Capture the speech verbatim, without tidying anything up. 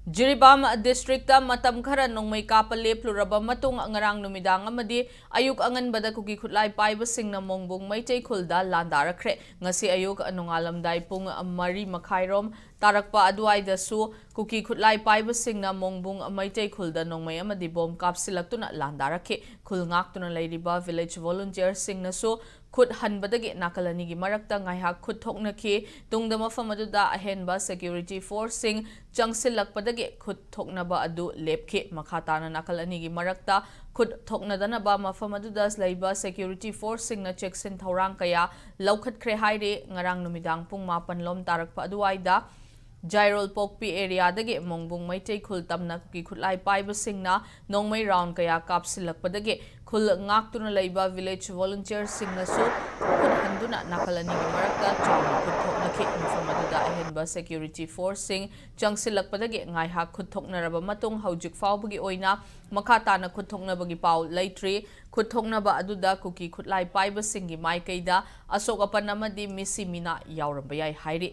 Jiribam district ꯃꯇꯝ ꯈꯔ ꯅꯣꯡꯃꯩ ꯀꯥꯞꯄ ꯂꯦꯞꯂꯨꯔꯕ ꯃꯇꯨꯡ, ꯉꯔꯥꯡ ꯅꯨꯃꯤꯗꯥꯡ ꯑꯃꯗꯤ ꯑꯌꯨꯛ ꯑꯉꯟꯕꯗ ꯀꯨꯀꯤ ꯈꯨꯠꯂꯥꯏ ꯄꯥꯏꯕꯁꯤꯡꯅ ꯃꯣꯡꯕꯨꯡ ꯃꯩꯇꯩ ꯈꯨꯜꯗ ꯂꯥꯟꯗꯥꯔꯛꯈ꯭ꯔꯦ꯫ ꯉꯁꯤ ꯑꯌꯨꯛ ꯅꯣꯡꯉꯥꯜꯂꯝꯗꯥꯏ ꯄꯨꯡ ꯃꯔꯤ ꯃꯈꯥꯏꯔꯣꯝ ꯇꯥꯔꯛꯄ ꯑꯗꯨꯋꯥꯏꯗꯁꯨ ꯀꯨꯀꯤ ꯈꯨꯠꯂꯥꯏ ꯄꯥꯏꯕꯁꯤꯡꯅ ꯃꯣꯡꯕꯨꯡ ꯃꯩꯇꯩ ꯈꯨꯜꯗ ꯅꯣꯡꯃꯩ ꯑꯃꯗꯤ ꯕꯣꯝ ꯀꯥꯞꯁꯤꯜꯂꯛꯇꯨꯅ ꯂꯥꯟꯗꯥꯔꯛꯈꯤ꯫ ꯈꯨꯜ ꯉꯥꯛꯇꯨꯅ ꯂꯩꯔꯤꯕ ꯚꯤꯂꯦꯖ ꯚꯣꯂꯨꯟꯇꯤꯌꯔꯁꯤꯡꯅꯁꯨ ꯈꯨꯠ ꯍꯟꯕꯗꯒꯤ ꯅꯥꯀꯜ ꯑꯅꯤꯒꯤ ꯃꯔꯛꯇ ꯉꯥꯏꯍꯥꯛ ꯈꯨꯠ ꯊꯣꯛꯅꯈꯤ꯫ ꯇꯨꯡꯗ ꯃꯐꯝ ꯑꯗꯨꯗ ꯑꯍꯦꯟꯕ ꯁꯦꯀ꯭ꯌꯨꯔꯤꯇꯤ ꯐꯣꯔꯁꯁꯤꯡ ꯆꯪꯁꯤꯜꯂꯛꯄꯗꯒꯤ ꯈꯨꯠ ꯊꯣꯛꯅꯕ ꯑꯗꯨ ꯂꯦꯞꯈꯤ꯫ ꯃꯈꯥ ꯇꯥꯅ ꯅꯥꯀꯜ ꯑꯅꯤꯒꯤ ꯃꯔꯛꯇ ꯈꯨꯠ ꯊꯣꯛꯅꯗꯅꯕ ꯃꯐꯝ ꯑꯗꯨꯗ ꯂꯩꯕ ꯁꯦꯀ꯭ꯌꯨꯔꯤꯇꯤ ꯐꯣꯔꯁꯁꯤꯡꯅ ꯆꯦꯛꯁꯤꯟ ꯊꯧꯔꯥꯡ ꯀꯌꯥ ꯂꯧꯈꯠꯈ꯭ꯔꯦ ꯍꯥꯏꯔꯤ꯫ ꯉꯔꯥꯡ ꯅꯨꯃꯤꯗꯥꯡ ꯄꯨꯡ ꯃꯥꯄꯟ ꯂꯣꯝ ꯇꯥꯔꯛꯄ ꯑꯗꯨꯋꯥꯏꯗ ꯖꯥꯏꯔꯣꯜ ꯄꯣꯛꯄꯤ ꯑꯦꯔꯤꯌꯥꯗꯒꯤ ꯃꯣꯡꯕꯨꯡ ꯃꯩꯇꯩ ꯈꯨꯜ ꯇꯝꯅ ꯀꯨꯀꯤ ꯈꯨꯠꯂꯥꯏ ꯄꯥꯏꯕꯁꯤꯡꯅ ꯅꯣꯡꯃꯩ ꯔꯥꯎꯟ ꯀꯌꯥ ꯀꯥꯞꯁꯤꯜꯂꯛꯄꯗꯒꯤ ꯈꯨꯜ ꯉꯥꯛꯇꯨꯅ ꯂꯩꯕ ꯚꯤꯂꯦꯖ ꯚꯣꯂꯨꯟꯇꯤꯌꯔꯁꯤꯡꯅꯁꯨ ꯈꯨꯠ ꯍꯟꯗꯨꯅ ꯅꯥꯀꯜ ꯑꯅꯤꯒꯤ ꯃꯔꯛꯇ ꯆꯥꯎꯅ ꯈꯨꯠ ꯊꯣꯛꯅꯈꯤ꯫ ꯃꯐꯝ ꯑꯗꯨꯗ ꯑꯍꯦꯟꯕ ꯁꯦꯀ꯭ꯌꯨꯔꯤꯇꯤ ꯐꯣꯔꯁꯁꯤꯡ ꯆꯪꯁꯤꯜꯂꯛꯄꯗꯒꯤ ꯉꯥꯏꯍꯥꯛ ꯈꯨꯠ ꯊꯣꯛꯅꯔꯕ ꯃꯇꯨꯡ ꯍꯧꯖꯤꯛ ꯐꯥꯎꯕꯒꯤ ꯑꯣꯏꯅ ꯃꯈꯥ ꯇꯥꯅ ꯈꯨꯠ ꯊꯣꯛꯅꯕꯒꯤ ꯄꯥꯎ ꯂꯩꯇ꯭ꯔꯤ꯫ ꯈꯨꯠ ꯊꯣꯛꯅꯕ ꯑꯗꯨꯗ ꯀꯨꯀꯤ ꯈꯨꯠꯂꯥꯏ ꯄꯥꯏꯕꯁꯤꯡꯒꯤ ꯃꯥꯏꯀꯩꯗ ꯑꯁꯣꯛ ꯑꯄꯟ ꯑꯃꯗꯤ ꯃꯤꯁꯤ ꯃꯤꯅꯥ ꯌꯥꯎꯔꯝꯕ ꯌꯥꯏ ꯍꯥꯏꯔꯤ꯫